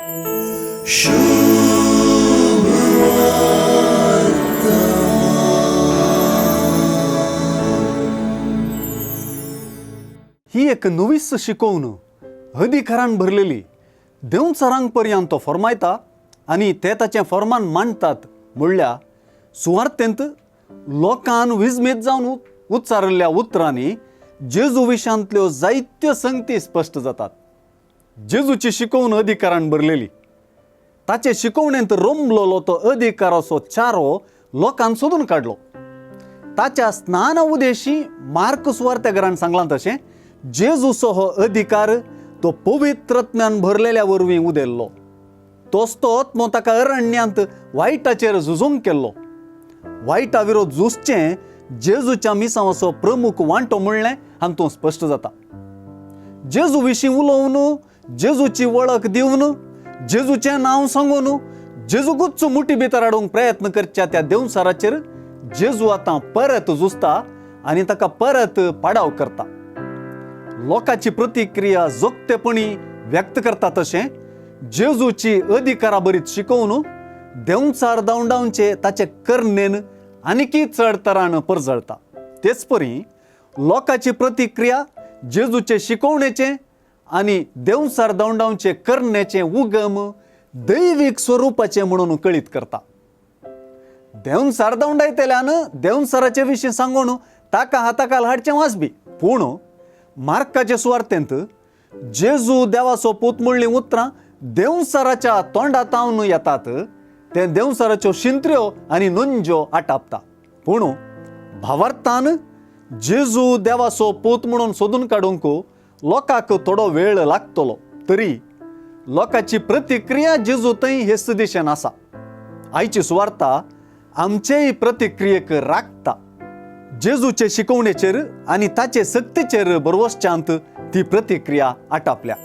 ही एक नवीच शिकोवन अधिकारान भरलेली देंवचारांक पर्यंत तो फॉर्मायता आनी ते ताचें फॉर्मान मांडटात म्हणल्यार सुवार्थेंत लोकान विजमीत जावन उच्चारिल्ल्या उतरांनी जेजू विशांतल्यो जायत्यो संगती स्पश्ट जातात. जेजूची शिकोवन अधिकारान भरलेली, ताचे शिकोवणेंत रोमलोलो तो अधिकाराचो चारो लोकान सोदून काडलो. ताच्या स्नान उदेशी मार्क सुवार्तेघरान सांगलां तशें जेजूचो हो अधिकार तो पवित्रज्ञान भरलेल्या वरवीं उदेल्लो. तोच तो आत्मो ताका अरण्यांत वायटाचेर झुजूंक केल्लो. वायटा विरोध झुजचें जेजूच्या मिसांवाचो प्रमुख वांटो म्हणलें हातूंत स्पश्ट जाता. जेजू विशीं उलोवन, जेजूची वळख दिवन, जेजूचें नांव सांगून जेजूकूच मुठी भितर हाडूंक प्रयत्न करच्या त्या देंवचाराचेर जेजू आतां परत झुजता आनी ताका परत पाडाव करता. लोकांची प्रतिक्रिया जोगतेपणी व्यक्त करता तशें जेजूची अधिकारा बरीत शिकोवन देंवचार धांवडावचे ताचे करणेन आनीकय चड तरान परजळता. तेच परी लोकांची प्रतिक्रिया जेजूचे शिकोवणेचे आनी देंवचार धांवडावचे करणेचे उगम दैवीक स्वरुपाचें म्हणून कळीत करता. देंवचार धांवडायतल्यान देंवचाराचे विशीं सांगून ताका हाताखाल हाडचें वाजबी, पूण मार्काचे सुवार्थेंत जेजू देवाचो पूत म्हणलीं उतरां देंवचाराच्या तोंडातावन येतात ते देंवचाराच्यो शिंत्र्यो आनी नंज्यो आटापता. पूण भावार्थान जेजू देवाचो पूत म्हणून सोदून काडूंक लोकांक थोडो वेळ लागतलो, तरी लोकांची प्रतिक्रिया जेजू थंय हेच दिशेन आसा. आयची सुवार्ता आमचेय प्रतिक्रियेक राखता. जेजूचे शिकोवणेचेर आनी ताचे सक्तीचेर बरवसच्यांत ती प्रतिक्रिया आटापल्या.